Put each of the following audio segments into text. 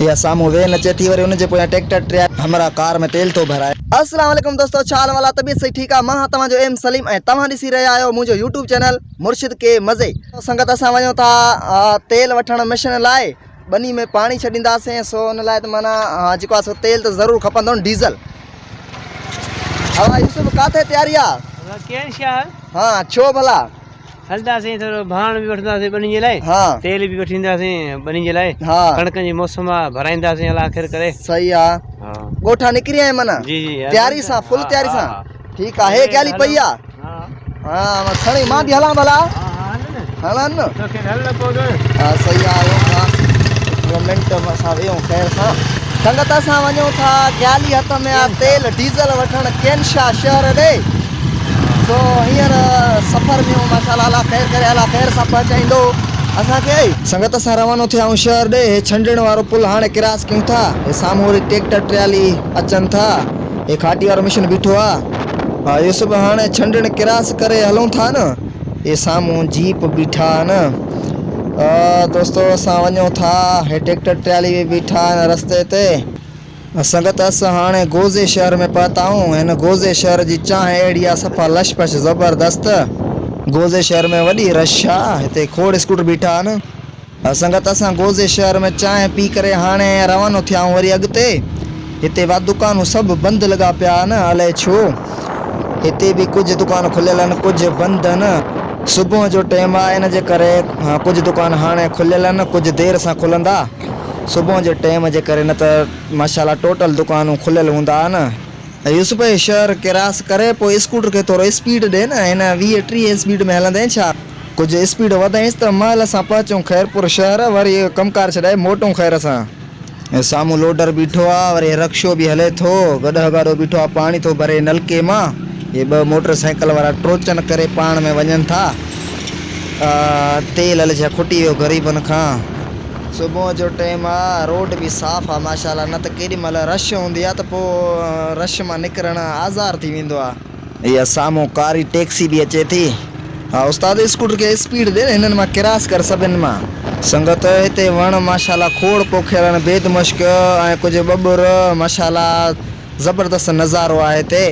اها سامهون وين اچي ٿي وري ان جي پويان ٽيڪٽر ٽريا همراهه ڪار ۾ تيل ٿو ڀرائي. السلام عليڪم دوستو ڇا حال احوال آ طبيعت صحيح ٺيڪ آ مان هان توهان جو ايم سليم ۽ توهان ڏسي رهيا آهيو منهنجو يوٽيوب چينل مرشد ڪي مزي. سنگت اسان وڃون ٿا تيل وٺڻ مشن لاء ٻني ۾ پاڻي ڇڏينداسين سو ان لاء ته معنيٰ جيڪو آ سو تيل ته ضرور کپندو نه ڊيزل. ها يوسف ڪاٿي تياري آ؟ ڪين شاهه. ها ڇو ڀلا؟ هلنداسين ٿورو ڀاڻ به وٺنداسين ٻني جي لاء ها تيل به وٺي اينداسين ٻني جي لاء ها ڪڻڪ جي موسم آ ڀرائينداسين الله خير ڪري. صحيح آ ها ڳوٺان نڪري آئين معنيٰ جي جي تياري سان فل تياري سان ٺيڪ آ هي گيالي پئي آ ها ها مان کڻي مان به هلان ڀلا ها ها هل نه هلان نه توکي هلڻو پوندو نه ها صحيح آ هلون ٿا هڪڙو منٽ اسان ويهون خير سان سنگت اسان وڃون ٿا گيالي هٿ ۾ آ تيل ڊيزل وٺڻ ڪينشا شهر ڏي سو هينئر سفر ۾ آهيون ماشاءالله الله خير ڪري الله خير سان پهچائيندو اسان کي. سنگت اسان روانو ٿيا آهيون شهر ڏي هي ڇنڊڻ وارو پل هاڻي ڪراس ڪيون ٿا هي سامهون وري ٽيڪٽر ٽرالي اچن ٿا هي کاٽي وارو مشن بيٺو آ. ها يوسف هاڻي ڇنڊڻ ڪراس ڪري هلون ٿا نه هي سامهون جيپ بيٺا آهن دوستو اسان وڃون ٿا هي ٽيڪٽر ٽرالي به بيٺا آهن رستي تي. سنگت اسان هاڻي گوزي شهر ۾ پهتا آهيون هن گوزي شهر جي چانهه اهڙي آ صفا لش پش زبردست. گوزي شهر ۾ وڏي رش آ هتي کوڙ اسڪوٽر بيٺا آهن. سنگت اسان گوزي شهر ۾ چانهه پي ڪري هاڻي روانو ٿيا آهيون وري اڳتي هتي وا دڪانون سڀ بند لڳا پيا آهن الائي ڇو هتي به ڪجهه دڪان کليل آهن ڪجهه بند آهن صبح جو ٽيم آهي ان جي ڪري ڪجهه دڪان هاڻي کليل آهن ڪجهه دير سان کلندا صبح جي ٽيم جي ڪري نه ته ماشاءالله ٽوٽل دڪانون کليل هوندا آهن. يوسف هي شهر ڪراس ڪري پوء اسڪوٽر کي ٿورو اسپيڊ ڏي نه هن 20 30 اسپيڊ ۾ هلندين ڇا؟ ڪجهه اسپيڊ وڌائينس ته مهل سان پهچون خيرپور شهر وري ڪم ڪار ڇڏائي موٽون خير سان. سامهون لوڊر بيٺو آ وري رڪشو به هلي ٿو گڏهه گاڏو بيٺو آ پاڻي ٿو ڀري نلڪي مان اهي ٻه موٽر سائيڪل وارا ٽوچن ڪري پاڻ ۾ وڃن ٿا تيل الائي ڇا کٽي ويو غريبن کان. صبح جو ٽيم آ روڊ به صاف آ ماشاءالله نه ته ڪيڏي مهل رش هوندي آ ته پو رش مان نڪرڻ آزار ٿي ويندو آ. اها سامهون ڪاري ٽيڪسي به اچي ٿي. ها استاد اسڪوٽر کي اسپيڊ ڏي نه هنن مان ڪراس ڪر سڀن مان. سنگت هتي وڻ ماشاءالله کوڙ پوکيل آهن بيد مشڪ ۽ ڪجهه ٻٻر ماشاءالله زبردست نظارو آهي هتي.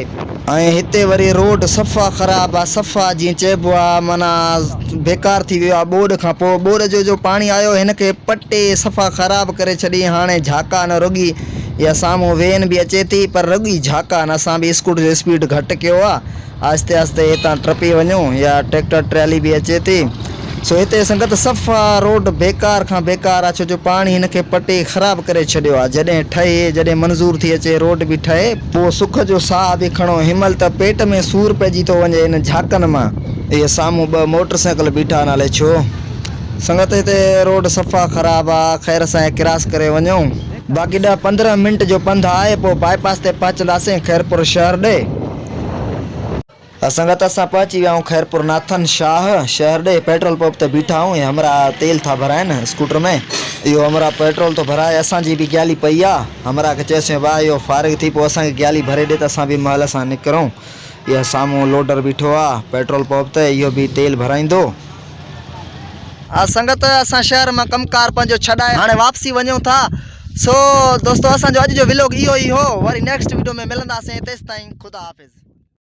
۽ هتي وري روڊ صفا خراب آ صفا جيئن چئبو آ معنيٰ بيڪار ٿي ويو آ ٻوڏ کان پوء ٻوڏ جو جو پاڻي آيو هن کي پٽي صفا خراب ڪري ڇڏي هاڻي جهاڪا نه رڳي اها سامهون وين به اچي ٿي پر رڳي جهاڪا نه اسان به اسڪوٽر جو اسپيڊ گهٽ ڪيو آ آهستي آهستي هتان ٽپي وڃون يا ٽريڪٽر ٽرالي به اچي ٿي سو هتي سنگت صفا روڊ بيڪار کان بيڪار آ ڇو جو پاڻي هن کي پٽي خراب ڪري ڇڏيو آ جڏهن ٺهي جڏهن منظور ٿي اچي روڊ به ٺهي پوء سک جو ساهه به کڻو هنمهل ته پيٽ ۾ سور پئجي ٿو وڃي ان جهاڪن مان. اهي سامهون ٻه موٽر سائيڪل بيٺا آهن الائي ڇو سنگت هتي روڊ صفا خراب آ خير سان هي ڪراس ڪري وڃون باقي ڏهه 15 منٽ جو پنڌ آهي پوء باء پاس تي پهچنداسين خيرپور شهر ڏي. سنگت اسان پهچي ويا آهيون خيرپور ناٿن شاهه شهر ڏي پيٽرول پمپ تي بيٺا آهيون هي همراهه تيل ٿا ڀرائن اسڪوٽر ۾ اهو همراهه پيٽرول ٿو ڀرائي اسان جي به گيالي پئي آ همراهه کي چيوسين ڀاء اهو فارغ ٿي پوء اسان کي گيالي ڀري ڏي ته اسان به مهل سان نڪرون اها سامهون لوڊر بيٺو آ پيٽرول پمپ تي اهو به تيل ڀرائيندو. سنگت اسان شهر مان ڪم ڪار پنهنجو ڇڏائي هاڻي واپسي وڃون ٿا سو دوستو اسان جو اڄ جو ولاگ اهو ئي هو وري نيڪسٽ وڊيو ۾ ملنداسين تيستائين خدا حافظ.